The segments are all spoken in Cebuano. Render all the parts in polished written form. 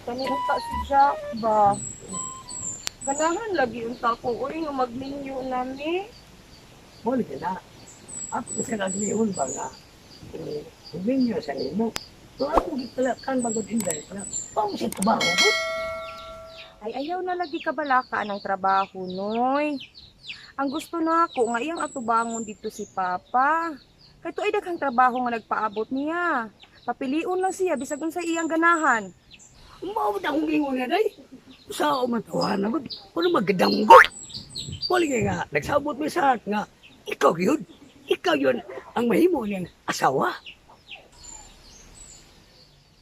Kani unta si Jack ba? Ganahan lagi unta ko uy nga magminyo nami. Mao lagi na. Ako sa naglihon ba nga? Eh, huminyo sa nimo. Pero ako gitalakan bagod inday na. Pao siya trabaho ko. Ay ayaw na lagi kabalaka ng trabaho, Noy. Ang gusto na ako nga iyang atubangon dito si Papa. Kay tuoy daghang trabaho nga nagpaabot niya. Papilion lang siya bisag unsa iyang ganahan. Mao na akong ingon na day. Sa umatuhan na gud. Kuno magdanggo. Mao lagi nga nagsabot mi sa nga ikaw yun. Ikaw yun ang mahimo niyang asawa.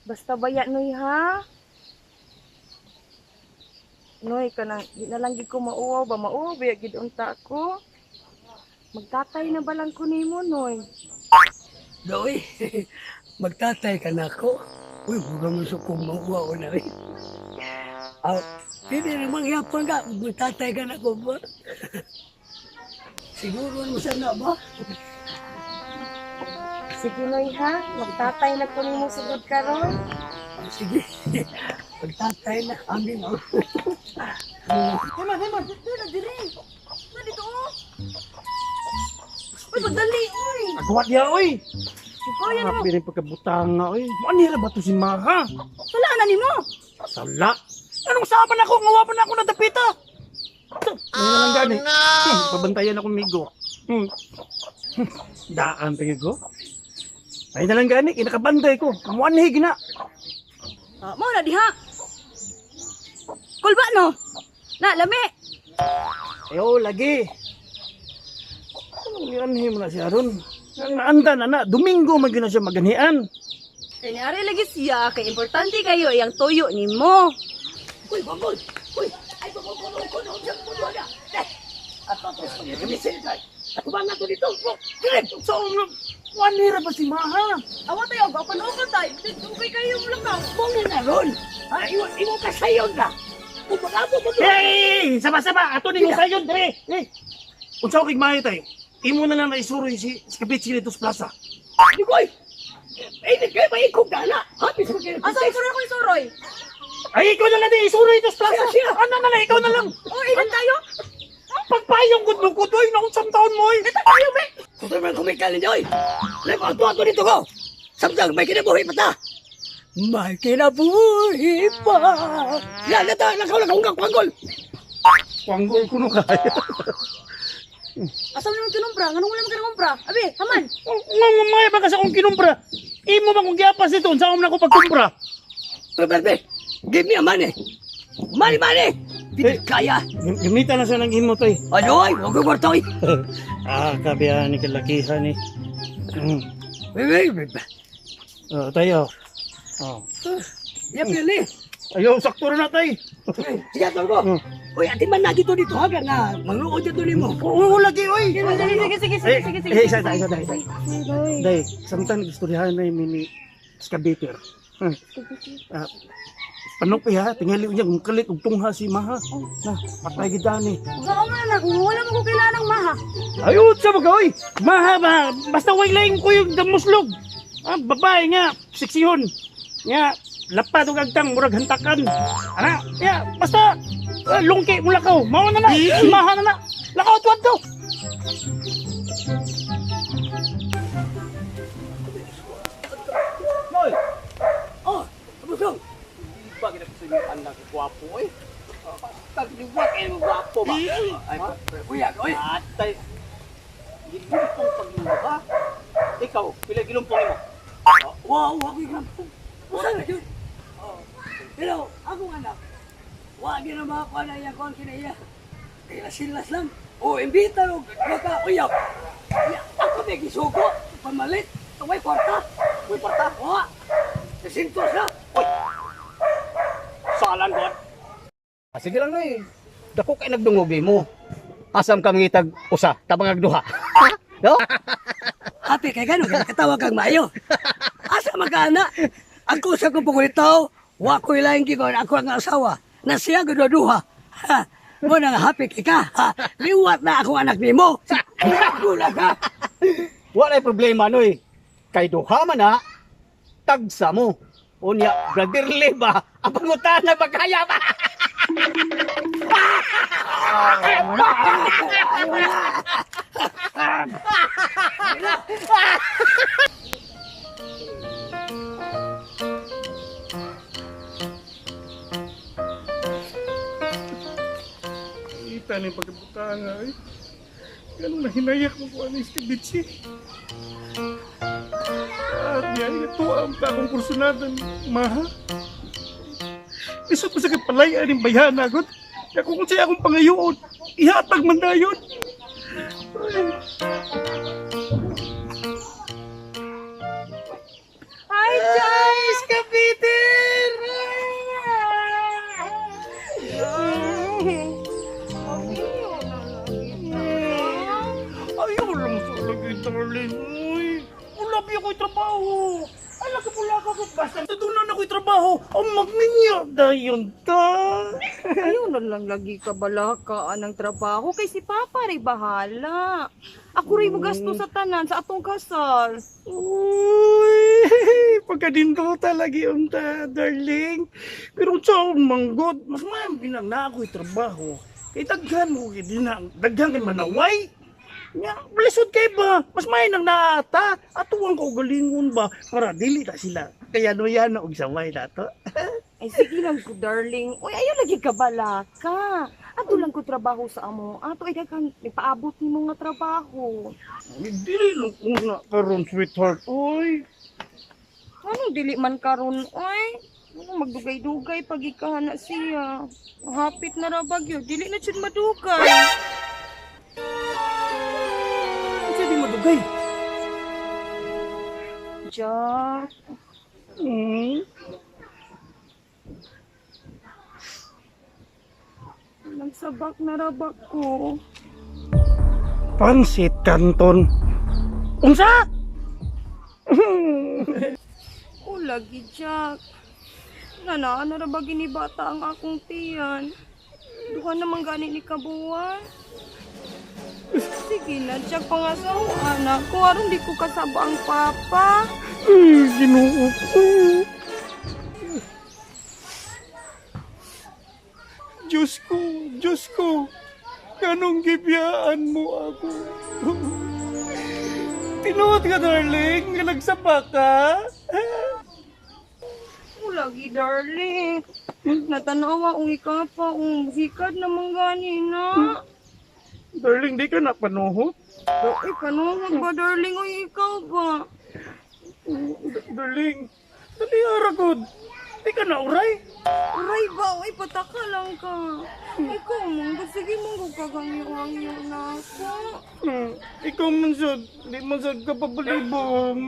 Basta baya, Noy, ha? Noy, kanang di na lang gid ko mauwaw ba mauwaw baya gid unta ko. Magtatay na ba lang ko nimo, Noy? Doy, magtatay ka na ako. Uy, huwag mo sa kumuha na eh. Ah, hindi naman yapon ka, magtatay ka na ako ba? Siguro mo sana ba? Sige, Noy, ha? Magtatay na ko nimo sugod karon. Ah, sige, magtatay na kami no. Heman, Heman. Dito na dire. Na dito oh. Uy, pagdali, uy. Agwat niya, oy. Kaya na mo. Grabe rin pagkabutang nga, oy. Manira ba to si Maha? Wala na nimo. Sala. Anong saban ako? Ngawa pa na ako nadapita. Oh, na lang gani. No. Pabantayan ako, migo. Daan, tingin ko. Ay na lang gani, kinakabantay ko. Kamuanhig na. Ah, mao na diha. Kulba no. Na lami. Ayo, lagi. Anong ianhi mo na siya ron? Ang anda na na, Domingo man gyud na siya maganhian. Kay niari lagi siya kay importante kayo iyang tuyo nimo. Uy, banggol! Uy, ay banggol ko ko no, sa puno na. Eh, ato to sa kamisil ka. Ato ba nga to dito? Dire! So, wanhira ba si Maha? Awa tayo, gapan-upan tayo. Dugay kayo mo lang ka. Mo na na ron. Ha, imo imo kasayon ka. Kung mag-abot mo to. Hey! Sama-sama! Ato ni sayon dire! Hey! Unsa ko kay maayo tay? Imo na lang naisuroy si Kabitsi dito sa plaza. Digoy! Eh, di kayo maikog na na. Happy sa mga Asa ko na ko isuroy. Ay, ikaw na lang din isuroy dito sa plaza. Siya, siya. Ano na lang, ikaw na lang. Oh, ilan tayo? Pagpayong gud mo kutoy na unsang taon mo oy. Tayo be. Gusto mo kumikal ninyo, oy! Lemo, ato ato dito ko! Samtang, may kinabuhi pa ta! May kinabuhi pa! Yan, nata, nakaw lang akong kakwangol! Panggol ko no kaya. Asa mo naman kinumpra? Nganong wala man kinumpra? Abi, haman. Nga ba ka sa akong kinumpra? Imo man kung giapas dito, unsa man ako pagkumpra? Pepe, give me a money! Money, money! Hindi kaya! Gamitan na siya ng imo tay. Ano, oy! Huwag kong kwarta, oy! Ah, kabihan ni kalakihan ni. Wait, wait, wait. Oh, tayo. Oh. Yan, pili! Ayaw, sakto ra na tay. Sige, ato ko! Uy, ati man na dito dito, haga nga! Mangluod dito nimo! Oo, lagi oy. Sige, sige, sige, sige, sige, sige. Eh, isa, isa, isa, isa. Noy. Day, samtang istoryahan na yung mini excavator. Ah, panok ha, tingali niya kung kalit og tungha si Maha. Na, patay gid ani. Saan mo na kung wala mo ko kailangan maha. Ayun sa mga oy. Maha ba, basta way lain ko yung damuslog. Ah, babae nga, seksihon. Nga, lapad og agtang murag hantakan. Ana, ya, basta lungki mo lakaw. Mao na na, maha na na. Lakaw tuwad to. Noy! Oh, busong! Di ba gina sa inyo anak gwapo eh? Tagliwat eh, gwapo ba? Ay, kuya, oy! Atay. Gilumpong pag ha? Ikaw, pila gilumpong nimo? Wow, ako yung Usa na yun. Oh. Pero, akong anak, wa di na makakuha na iya kuhan kinaiya. Kaya silas lang. O, imbita ro, baka uyap. Ya, ako may gisugo, pamalit, way kwarta. Uy, kwarta. Wa, nasintos na. Uy! Salan god. Sige lang noy. Dako kay nagdungog mo. Asam ka mangitag usa, tabang duha. No? Happy kay gano, kay katawa kang maayo. Asa magana? Ang kusa kong pangulitaw, wa ko'y laing gigon, ako ang asawa. Na siya duha. Ha, mo na nga happy kay ka. Ha, liwat na akong anak nimo. Gula ka. Wala problema noy. Kay duha man na, Tagsa mo. Unya, brotherly ba? Ang pangutana ba kaya ba? Kita ni pagkabutanga ay. Ganun na hinayak mo ko anis ka bitsi. At niya, ito ang akong kursunada maha. Isot ko sa kapalay aning bayhana gud. Kaya kung siya akong pangayoon, ihatag man dayon. Ay. Hi, Joyce! Ka Peter! Ayaw lang sa lagi, darling. Uy, wala pa ako'y trabaho. Ala ka pula ka ko. Basta doon na ako'y trabaho. Ang magminyo dayon ta. Ayaw na lang lagi ka balaka ang trabaho kay si Papa ray bahala. Ako ray mo gasto sa tanan sa atong kasal. Uy, pagkadindota lagi unta, darling. Pero sa akong manggod, mas mayang pinang na ako'y trabaho. Kay daghan mo kay di na, daghan kay manaway. Nga, lisod kay ba? Mas may nang naata. Atuwang ko galingon ba? Para dili na sila. Kaya no yan og saway na to. Ay sige lang ko, darling. Uy, ayaw lagi ka balaka. Ato lang ko trabaho sa amo. Ato ay daghan ipaabot nimo nga trabaho. Ay, dili lang una karon sweetheart. Uy, Anong dili man karon oy? Ano magdugay-dugay pag ikahana siya. Hapit na ra bagyo, dili na jud madugay. unsa di madugay? Jack, Nagsabak na ra ba ko? Pansit Canton. Unsa? O lagi, Jack. Nanaan na ra ba ginibata ang akong tiyan? Duha naman gani ni kabuwan. Sige na, Jack, pangasawa anak ko. Aron di ko kasaba ang papa. Ay, Ginoo ko. Diyos ko, Diyos ko, ganong gibiyaan mo ako. Tinuod ka, darling, nga nagsaba ka. O lagi, darling. Natanawa ang ikapa, ang hikad naman gani na. Darling, di ka napanuhot. Ay, kanuhod ba, darling? Uy, ikaw ba? Darling, dali aragod. Di ka na uray. Aray ba? Uy, pataka lang ka. Ikaw, mangga. Sige, mangga kagangyo-hangyo na ako. Ikaw man sad, di man sad ka pabalibong.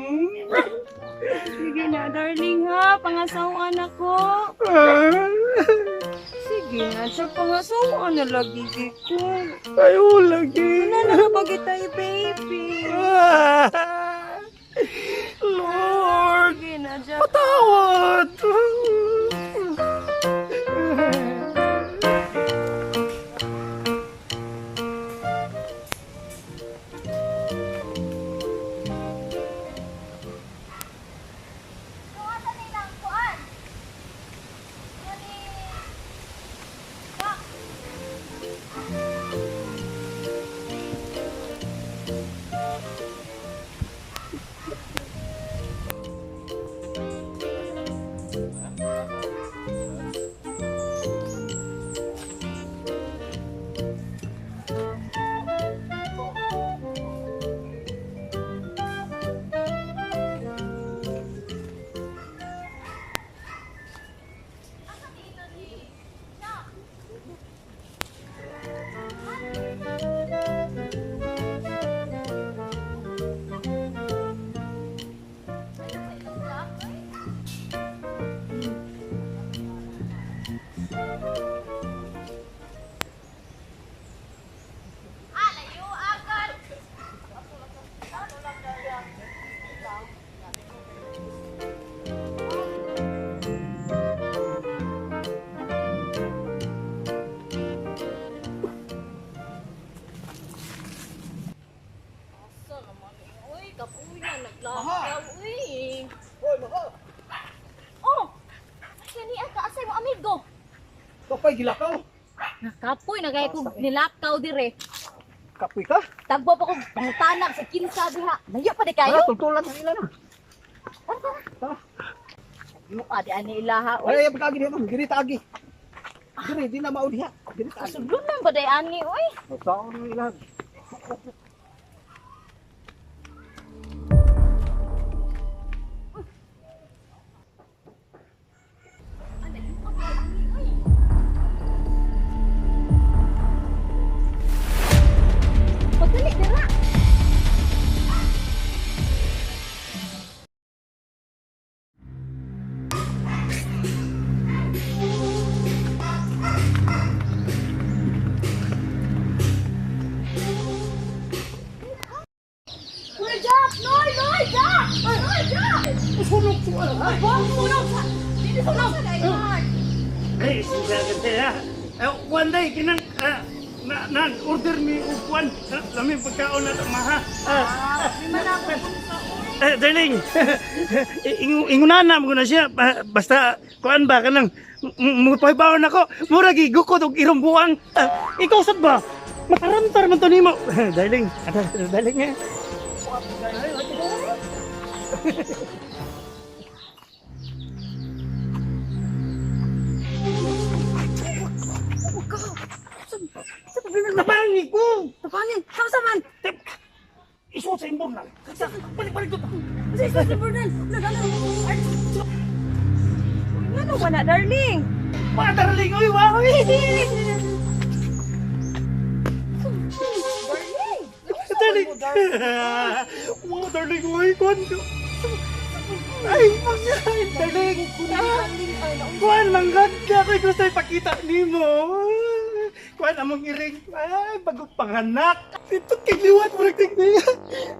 Sige na, darling ha. Pangasawaan ako. Ah. Sige na, siya pangasawaan na lagi ko. Ay, wala lagi. Wala na kapag tayo, baby. Ah. Lord, Sige na, Jack. patawad. Kung asa nilang kuan? Yun ni Jack. pa'y gilakaw. Nakapoy na kay kog nilakaw dire. Kapoy ka? Tagbo pa kog pangutanak sa kinsa diha. Layo pa di kayo. Tara, tultulan sa ila na. Muka di ani ilaha. Oy. Ay, ay, pagkagi diha, ma'am. Diri taagi. Diri, di na mao diha. Diri taagi. Kasudlon ba day ani oy? Saan ang ilan? Pagdali dira. Uy, Jack! Noy! Noy! Jack! Noy, Jack! Sunog ko ah. Ay, buwang sunog sa... Dili sunog sa dayhan. Ay, siya ganda ha. Eh, one day, kinang, na, na, order mi og kwan. Lami pagkaon na tamaha. Ah, eh, darling, ingunan mo na siya. Basta, kuan ba ka nang, mupahibaon ako. Mura gigukod og irong buwang. Ah, ikaw sad ba? Makarantar man to nimo. Darling, darling eh. Nabangi ko! Tapangin, sama sa man. Isuot sa imbornal. Balik-balik to. Sa isa sa burnal. Nagano. Ngano ba na, darling? Wa, darling, oy, wa, oy. Darling. Wow, darling, oy, kuan. Ay, magsahin, darling. Kuan, manggad ka. Ako'y gusto ipakita nimo. Kuan, among iring. Ay, bagong panganak. Ito, kiliwat mo rin.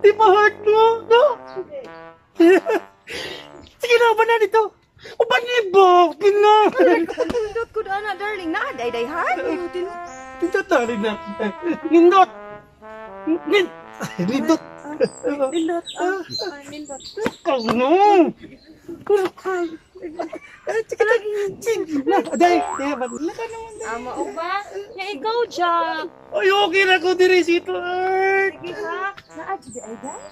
Di pa hurt mo, no? Sige na, uban na dito. Uban ni Bo. Gina. Nindot ko na, darling. Na, day day ha? Nindot na rin na. Nindot. Nindot. Nindot. Ah, nindot. Ikaw no. Sige na. Sige na. Aday. Laka naman. Day. Ama o ba? Nya ikaw, Jack. Ay, okay na ko diri sweetheart. Sige ha. Naa, di ay day.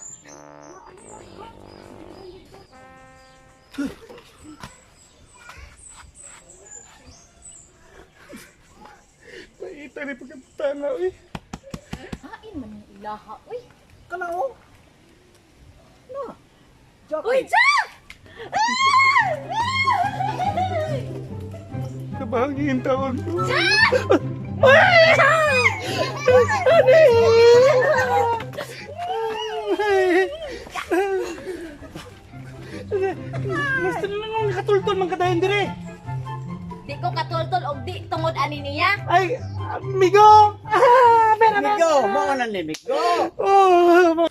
Paita ni pagkabutana, uy. Hain man yung ilaha, oy. Kana oh. Na. Jack. Uy, Jack! Ah! Kabangin tawag ko. Jack! Ani! Gusto na lang nakatultol man kadayon dire. Di ko katultol og di tungod ani niya. Ay, amigo! Ah, pera na. Migo, mao na ni Migo. Oh,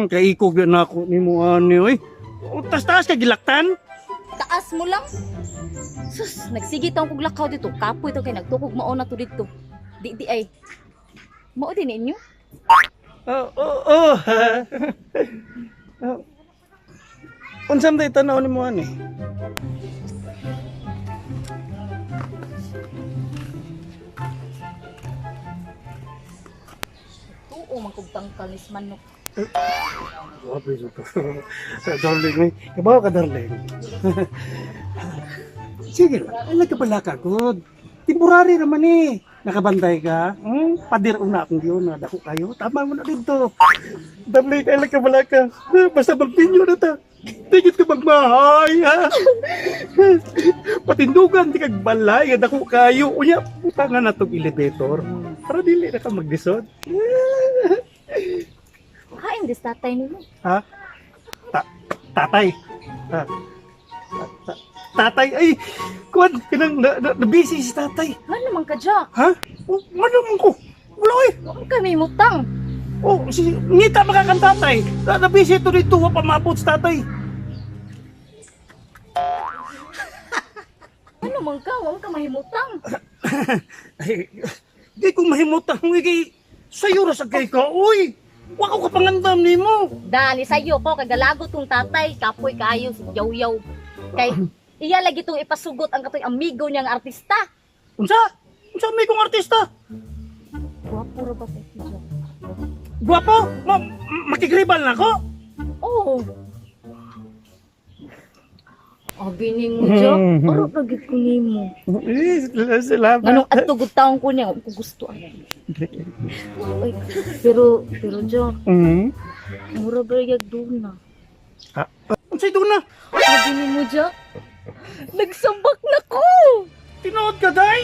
Kaikog na ako ni mo ani oy. Taas-taas ka gilaktan. Taas mo lang. Sus, nagsige taong kog lakaw dito. Kapoy to kay nagtukog mao na to dito. Di di ay. Mao din ninyo. Oh, oh, oh. Unsa man tanaw ni mo ani? Tuo man kog tangkal ni manok. Grabe ko. Darling, eh. Kabaw ka, darling. Sige lang, ay nagkabala ka, good. Temporary naman eh. Nakabantay ka. Hmm? Padir una akong yun, na dako kayo. Tama mo na dito. Darling, ay nagkabala ka. Basta magpinyo na ta. Tigit ka magmahay, ha? Patindugan, di kag balay, dako kayo. Unya, puta nga na tong elevator. Para dili na ka maglisod. Hain dis tatay nimo. Ha? Tatay. Ha? Tatay, ay, kuwan, kanang, na busy si tatay. Ngano man ka, Jack? Ha? Oh, ano man ko? Wala eh. Wa man kami mutang. Oh, si, ngita makakang tatay. Na busy ito dito, wa pa maabot si tatay. Ngano man ka? Wa man ka mahimutang. Ay, di ko mahimutang, uy, kay, sayo ra sa kay ka, uy. Wa ko kapangandam nimo. Dani sayo ko kay galago tong tatay, kapoy kaayo si yaw-yaw. Kay Iya lagi itong ipasugot ang katoy amigo niya nga artista. Unsa? Unsa may kong artista? Gwapo ra ba kay Jack? Gwapo? Makikribal na ako? Oo. Abi nimo, Jack. Aro ra gid ko nimo. Eh, salamat. Nganong adto gud taon ko niya, ko gusto ana. Ay, pero pero Jack, mura ba yag na? Ah, unsay doon na? Abi nimo, Jack. Nagsabak na ko. Tinuod ka, day?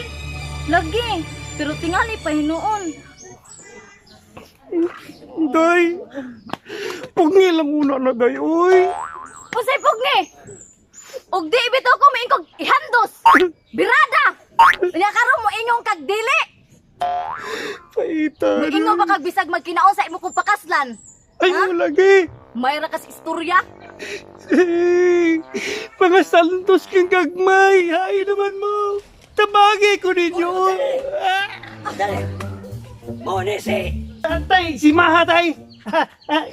Lagi. Pero tingali pa hinuon. Day. Pugni lang una na, day, uy. Unsay pugni? Og di bitaw ko moingkog ihandos. Birada. Unya karon mo ingong kag dili. Paita. Moingon ba kag bisag magkinaon sa imo kong pakaslan? Ay, Ha? lagi. Mayra kas istorya. Eh, mga santos kang gagmay. Hay naman mo. Tabagi ko ninyo. Ah, Dali. Mo ni si Tatay, si Maha, tay. Ah, ah,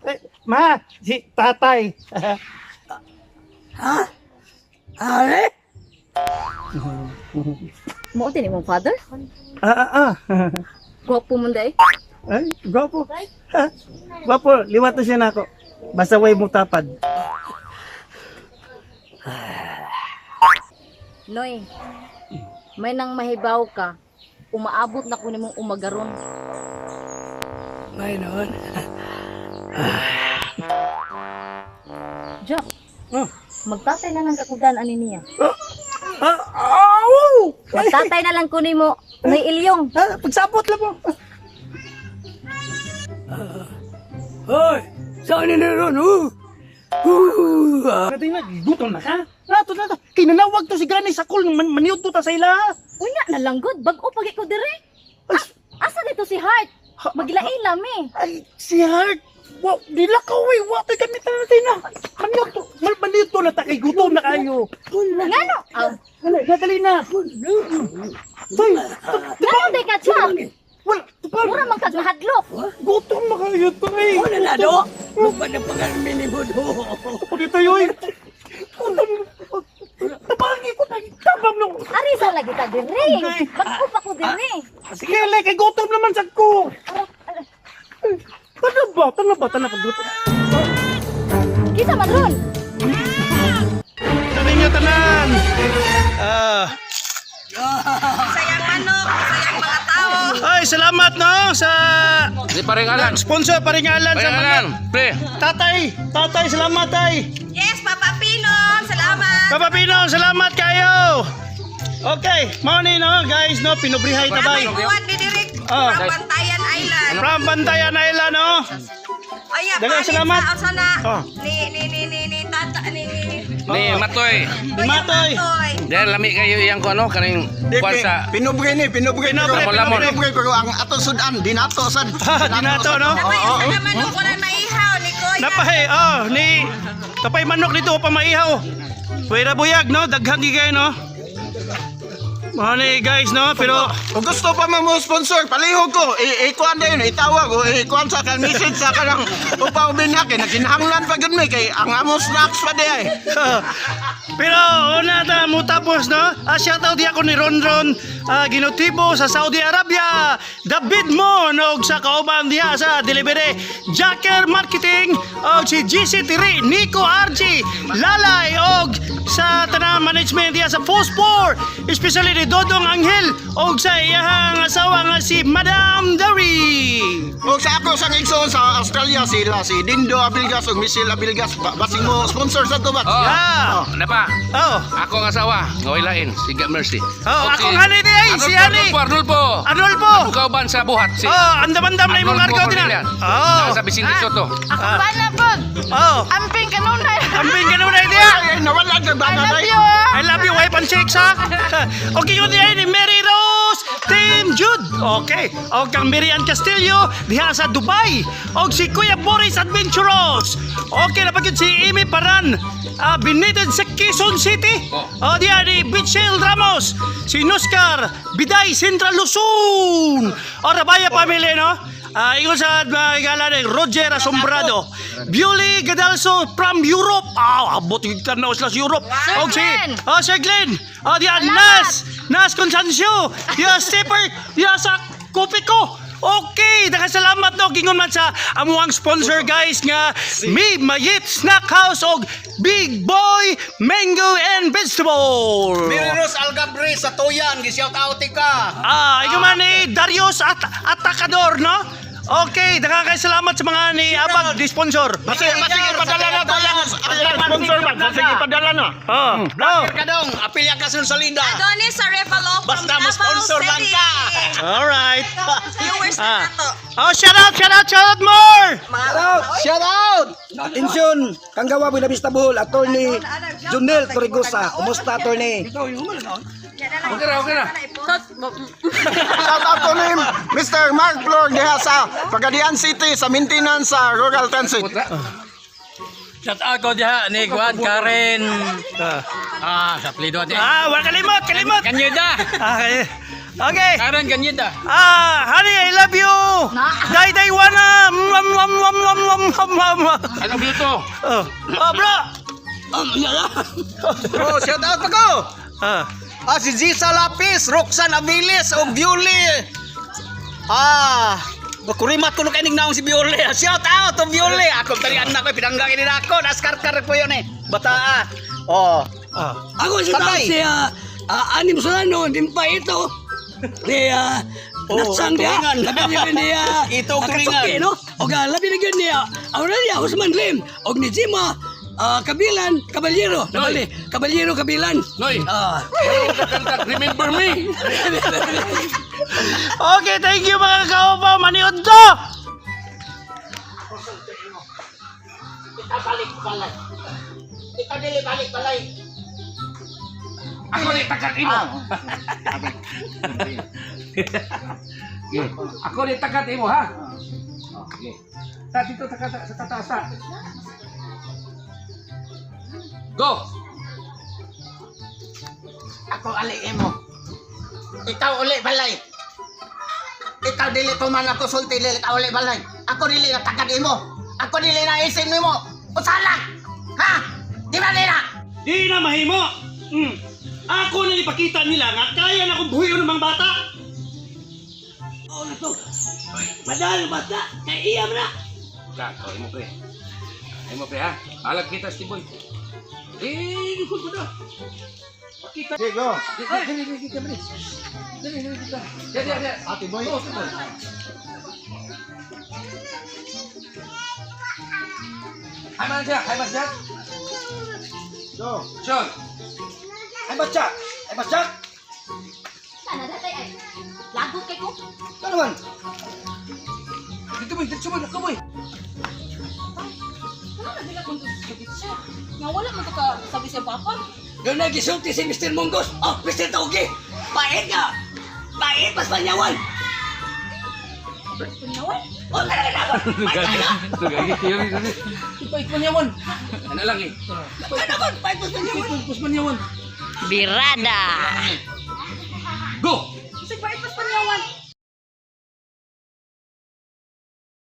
eh, Ma, si tatay. Ha? Are? Mao din imong father? Ah, ah, ah. Gwapo man day. Ay, gwapo. Ha? Gwapo, liwat na siya na ako. Basta way mo tapad. Noy. May nang mahibaw ka. Umaabot na ko nimong umagaron. May noon. Jack, Ah. magtatay na lang kakudan ani niya. Ah, aw! Magtatay na lang ko nimo Noy Ilyong. Ah, pagsabot lang mo. Hoy, saan ni ron? Ah. Natin na, gutom na ka. Nato, nato. Kinanawag to si Granny sa call, man, maniod to ta sa ila. Unya na lang gud, bag-o pagi ko dire. Ay, Asa dito si Heart? Maglaila mi. ay, si Hart. Wow, dila ka, uy. Wa, to'y kami natin na. Maniod to. Maniod to na ta, kay gutom na kayo. Ngano? Ah, Dali, nadali na. Toy, ngano day ka Jack? wala, tupar. Mura man kag nahadlok. Gutom na kayo, toy. Wala na do. Lupa na pangarmin ni mo do. Ako dito, yoy. Gutom. Tabagi ko na. Tabang na. Ari sa lagi ta dire. Okay. Bag-o pa ko dire. Sige, like, kay gutom naman sa ko. Tana ba? Tana ba? Tana pag gutom. Kita man ron. Tanan niyo, tanan. Ah. Sayang manok, sayang mga tao. Ay, salamat no sa Di paringalan. sponsor paringalan sa mga Paringalan, pre. tatay. Tatay, salamat tay. Yes, Papa Pinon, salamat. Papa Pino, salamat kayo. Okay, mao ni no guys no pinubrihay tabay. Buwan ni Direk Ah. from Bantayan Island. From Bantayan Island no. Ay, Daghang palit salamat. Sa, sana, Ah. ni, ni, ni, ni, ni, tata, ni, Ni Matoy. Ni Matoy. Matoy. Dahil lami kayo iyang ko ano kaning kuan sa Pinubre ni, pinubre Pinubre, pero pinubre. pinubre pero ang ato sudan dinato sad. Dinato, no? Napay, Oo, usa oo. ka manok, wala maihaw ni Kuya. Napahe, oh, ni tapay manok dito pa maihaw. Pwera buyag no, daghan gi kayo no. Mao ni guys no, pero Kung gusto pa mo mo sponsor, palihog ko. I kuan dayon, itawag o i-kuan sa kan message sa kanang upaw binhak kay nagkinahanglan pa gyud mi kay ang among snacks pa di ay. Pero una ta mo tapos no. Ah, shout out ako ni Ron Ron Ginotibo sa Saudi Arabia. David Mon og sa kauban diha sa delivery Jacker Marketing og si GC Tiri, Nico RG, Lalay og sa tanang management diha sa Post 4, especially ni Dodong Angel og sa iyahang asawa nga si Madam Dari. O sa ako sang igsoon sa Australia sila si Dindo Abilgas ug Michelle Abilgas basing mo sponsor sa to ba. Oh. Yeah. Napa. Oh. Ako ang asawa, ngaway lain, si God Mercy. Oh, Og ako nga ni di ay, si ani. Arnulfo, Arnulfo. Arnulfo. Ako kauban sa buhat si Oh, andam-andam na imong Arnulfo argaw din. Cornelian. Oh. Nasa Vicente Soto. Ako ba na po? Oh. Amping kanunay. Ambing ka naman idea. Ay, ay nawala ka ba I na love you. I love you, wife and chicks, ha? Okay, yun ay ni Mary Rose Team Jude. Okay. Og kang Miriam Castillo diha sa Dubai. Og si Kuya Boris Adventuros. Okay na pagid si Amy Paran. Benitez sa Quezon City. O diha ni Mitchell Ramos. Si Nuscar Biday Central Luzon. O Rabaya family no. Ingon sa mga higala ni Roger Asombrado. Bewley Gadalso from Europe. Ah, abot yung tanaw sila sa Europe. Sir Og si, Glenn. oh, Sir Glenn. Oh, diyan, Nas. Nas Constancio. Diyan, Stepper. Diyan sa Kopiko. Okay, salamat no gingon man sa amuang sponsor guys nga Mi Mayit Snack House og Big Boy Mango and Vegetable. Mary Rose Algabre sa Toyan, gi-shout out ka. Ikaw man ni Darius at Atacador, no? Okay, daghang kay salamat sa mga ni Abag di sponsor. Sige, sige, padala na to lang ang sponsor ba? Sige, padala na. Oh, oh. Kadong, apilya ka sa Salinda. Adonis Arevalo from Basta mo Davao sponsor lang City. ka. All right. Viewers Ah. na nato. Oh, shout out, shout out, shout out more. Shout out! Atensyon, Kanggawa Buenavista Bohol, Attorney Junel Torregosa. Kumusta, Attorney? Okay ra, okay ra. Shout out to ni Mr. Mark Flor diha sa Pagadian City sa maintenance sa Rural Transit. Shout out ko diha ni Juan Karen. Sa plido ate. Wala kalimot, kalimot. Kanyeda. Okay. Okay. Karen Kanyeda. Honey, I love you. Day day wana. Mwam mwam mwam mwam mwam mwam mwam. Ano dito? Oh, oh bro. Oh, shout out pa ko. Si Gisa Lapis, Roxanne Aviles, og Violi. Kurimat ko no kay naong si Violi. Shout out to Violi. Ako tali anak ko pinangga kini nako, naskarkar ko yun eh. Bata ah. Oh. Ako si Tatay. si Anim Solano, dimpa ito. Ni Oh, Natsang niya, tulingan. labi niya niya. Ito, tulingan. Akatsuki, no? Og labi na gyud niya Aurelia Usman Lim, og ni Jima Kabilan Caballero, nabali, Caballero Kabilan. Noy. Remember me. Okay, thank you mga kaopa. Maniod ko. Ikaw dili balik balay. Ako ni takat imo. Okay. Ako ni takat imo ha. Okay. Ta dito takat sa tataas ta. Go. Ako ali imo. Ikaw uli balay. Ikaw dili tuman ako sulti dili ka uli balay. Ako dili na takad imo. Ako dili na isin nimo. Usala. Ha? Di ba nila? Di na mahimo. Ako na ipakita nila nga kaya na kong buhion ng mga bata. Oh, na to. Madal bata, kay iya man na. Ta, oh, imo pre. Imo pre ha. Alag kita si boy. Eh, dukol ko na. Pakita. Sige, go. Dili, dili, dili, dili. Dili, dili, dili. Dili, dili. Ate boy. Oh, boy. Hay man siya, hay man siya. Go. Sean. Ay, batsak! Ay, batsak! Sana datay ay. Lagot kay ko. Ano man? Dito boy, dito boy, nako boy. Ano na dila kung sakit siya? Nga wala man to ka sabi sa papa. Doon na gisulti si Mr. Munggos. Oh, Mr. Taugi. Pait nga. Pait pas panyawan. Panyawan. Oh, talaga na. Pait ka. Pait manyawan. Ano lang eh. Kana kon, pait pas panyawan. Pus manyawan. Birada. Go. Sige, bait pas panyawan.